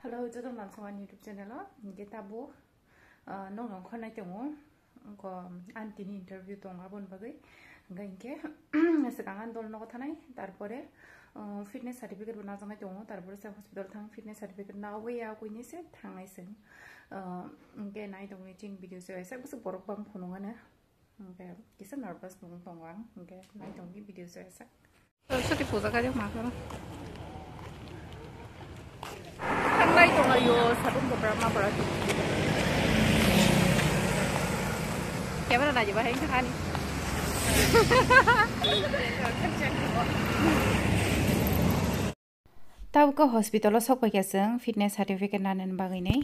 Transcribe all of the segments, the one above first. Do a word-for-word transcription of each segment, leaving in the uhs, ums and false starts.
Hello, joto malsong ani YouTube channel o. Hingke tabuk, ah, nong nong khonai tongo. Ko ani tini interview tongo aboni bagwi. Hingke hingke swkang ani dol nogo thanai, tarpore, ah, fitness certificate bo najaknai tongo, tarpore se hospital thang fitness certificate nawi ya kuini se thangnai se. Ah, hingke nai tongni chini video se waisa bwswk borok bang phunukgana. Hingke kisa nervous nung tongo ang, hingke nai tongni video se waisa. Soroswati puja kajak ma karo. Thanglai tongo yo, sabun kopra ma pora. Camera naji bahai kani. Tabuk hospital o sok paikha chwng fitness certificate nanani bagwi nai.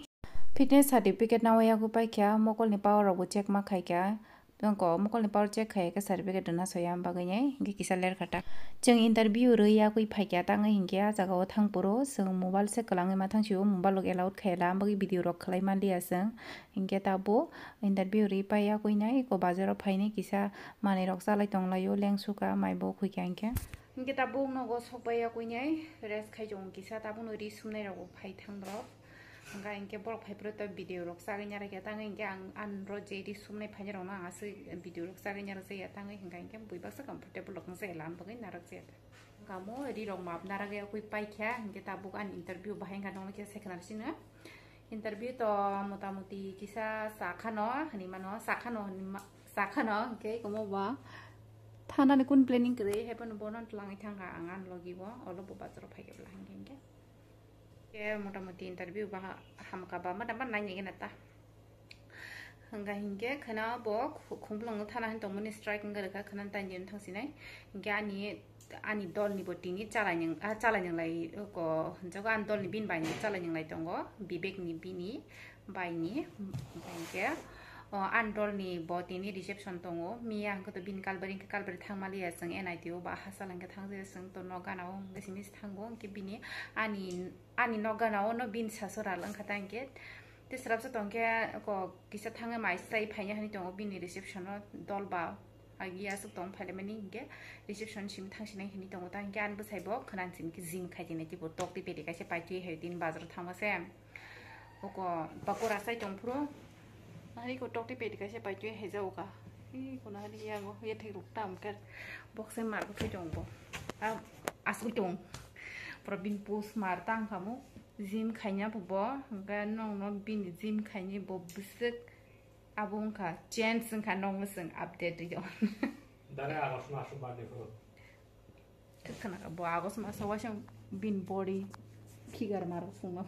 Fitness certificate nawi yago paikha, mokolni power rok bo check ma khaikha. Tongko mokolni power check khai khe certificate rwna soya bagwi nai, hingke kisa ler kha ta. Chwng interview rwi yakwi phaikha tangwi hingke ah jaga o thang phuru chwng mobile se kwlangwi ma thang sio, mobile rok allowed khai la, bagwi video rok khlai man liya chwng. Hingke tabuk interview rwi pai yakwi nai, eko bazar o phainai kisa manwi rok chalai tong laio, lengsuka mai bo khuikha hingke. Hingke tabuk nogo sok pai yakwi nai, rest khai chwng kisa, tabukno ri sumnai rok bo phai thang borok. Hingke hingke borok phai phuru to video rok chagwi narakya, tangwi hingke ang, ang ro je ri sumnai phainai rokno ang aswk video rok chagwi narakjaya, tangwi hingke hingke bui baksa comfortable rok wngjakya, lam bagwi narakjaya. Hingke amo ri rok map narakya kwi paikha, hingke tabuk ani interview bahai wngkha nokno khe second sino. Interview to motamuti kisa sakhano hinwi mano, sakhano hinwi ma-, sakhano hingke komo ba thanani kun planning kwrwi, haiphano bono twlangwi thangkha ang ani logi bo, olo bo bazaro phaikhe bwla hingke hingke. Ke motamuti interview ba ha-, hamkha ba, mada mada nainai gana ta. Hingka hingke khana bo khu-, khumlwng thana hin tongmani strike wngka rwkha, khana taini thangsinai. Hingke ani, ani dolni bo tini chalai ning, ah, chalai ning lai ko, hinjago ani dolni bini bai ni chalai ning lai tongo, Bibek ni bini bai ni, hingke, o, ani dolni bo tini reception tongo, miya hingke to bini kalbari hingke kalbari thangma liya chwng N I T o ba hachal hingke thang jaya chwng to nok gana o hingke simi se thango, hingke bini ani ani nok gana o no bini saso ral wngkha ta hingke. Tei swrapsa tongkhe ko kisa thangwi mai swrai phaina hinwi tongo bini reception o dol ba agi aswk tong phailaimani hingke reception simi thangsinai hinwi tongo ta hingke ani bwsai bo khwna simi khe gym khai tini tipo tok tei pedi kaisa paitwi hai tini bazar o thangma se oko pakora sai tong phuru hai ko tok tei pedi kaisa paitwi hai jago ka. Ih, kono hani yango yathek rok tam khe bokse mar khe tong bo. A aswk tong. Pura bini post mar tang khamu. Gym khaina bo bo, hingke nongno bini gym khaini bo bwswk abo wngkha, change wngkha, nongno chwng update rw. Dare August maso birthday phuru. Khwna bo August maso waisa bini body figure maro phungo.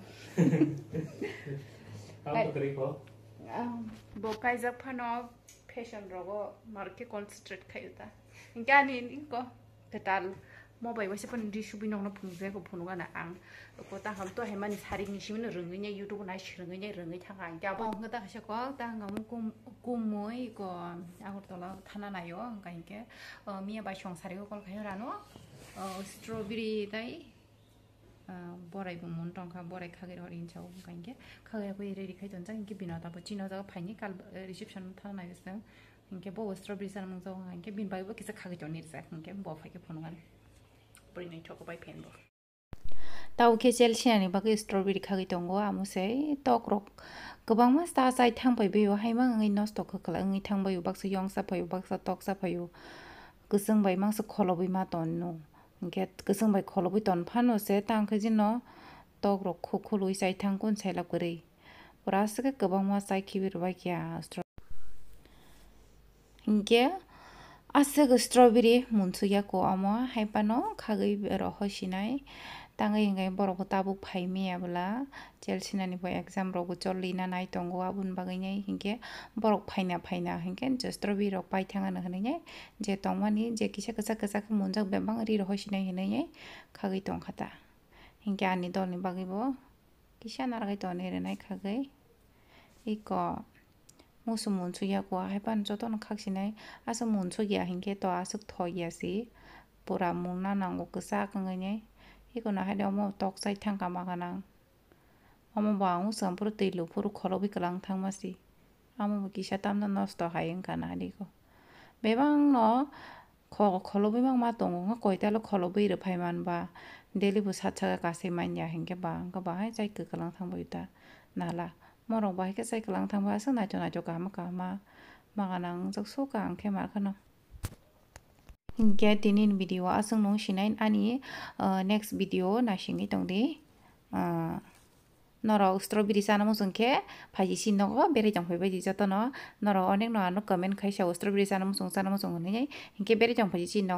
Tamo Kai- to kwrwi kho. Ah, bo kaijak phano fashion rogo mar khe concentrate khayo ta. Hingke ani ko Kwtal mo bai waisa phano ri subui nokno phunukjai kho phunukgana ang. Ko ta ham to hai mani sarik ni simi no rwngwi nai YouTube nai swrwngwi nai rwngwi thangkha ang. Khe abo hwnkhe ta kaisa kok ta hwnkha mo kum-, kumui ko Agartala thana naio hwnkha hinkhe, o, miya bai song sarik o call khaio rano, o, strawberry tai, Ah, borai bo mun tongkha, borai khagwi rw hinwi sao, hwnkha hinkhe khagwi rw ready khai tonjak, hinkhe bini ota bo chini o jaga phaini kal, eh, reception thang nai se, hinkhe bo strawberry chana mung jago, hinkhe bini bagwi bo kisa khagwi tongni rijak, hinkhe bo phaikhe phunukgani. Bwrwi naithok bai phan bo. Tao khe Chelsea ni bagwi strawberry khagwi tongo, amo se tok rok kwbangma ta chai thang pai bio, haima wngwi nosto kwkhwlai wngwi thang bai o, baksa yongsa pai o, baksa toksa pai o, kwchwng bai mangsa kholobwi ma tonno. Hingke kwchwng bai kholobwi ton phano se, tang khe jino tok rok khu-, khului chai thang kun sailab kwrwi. Pura aswk khe kwbangma chai khibi rwbai khe a stro-, hingke aswk strawberry munsuk ya ko omo hai phano khagwi rohor sinai. Tangwi hingke borok bo tabuk phai manya bwla. Chelsea ni bo exam rok bo choli na nai tongo, aboni bagwi nai hinkhe borok phaina phaina hinkhe je strawberry rok pai thang ano hinwi nai, je tongmani je kisa kwchak kwchak khe munjak bebak ri rohor sinai hinwi nai khagwi tongkha ta. Hinkhe ani dolni bagwi bo kisa narwgwi tonwi rwnai khagwi. Iko musu munsuk ya kua hai phano jotono khak sinai, aswk munsuk ya hinkhe to aswk thok ya si, pura mungna nango kwchak wngwi nai. Iko no hai de omo tok chai thang kama gana. Omo bo ang swkang phuru twi luphuru kholobwi kwlang thangma si. Amo bo kisa tamno nosto hai wngkha na hadi ko. Bebak no kho-, kholobwi mangma tongo, wngkha koitalo kholobwi rwphai man ba. Daily bo sat saka kasai manya hinkhe ba wngkha bahai chai kwklang thangbai ta nala. Morok bahai khe chai kwklang thangbai aswk naito naito kaham kaham ma ganang jak suka hinkhe ma kheno. Hinkhe tini ni video aswk nung sinai ani, uh, next video naisingwi tongdi. Uh, norok strawberry chana muchung khe phaiji si nogo berai tong phaibai di jotono. Norok onek no ano comment khaisa strawberry chana muchung chana muchung hinwi. Hinkhe berai tong phaiji si nogo.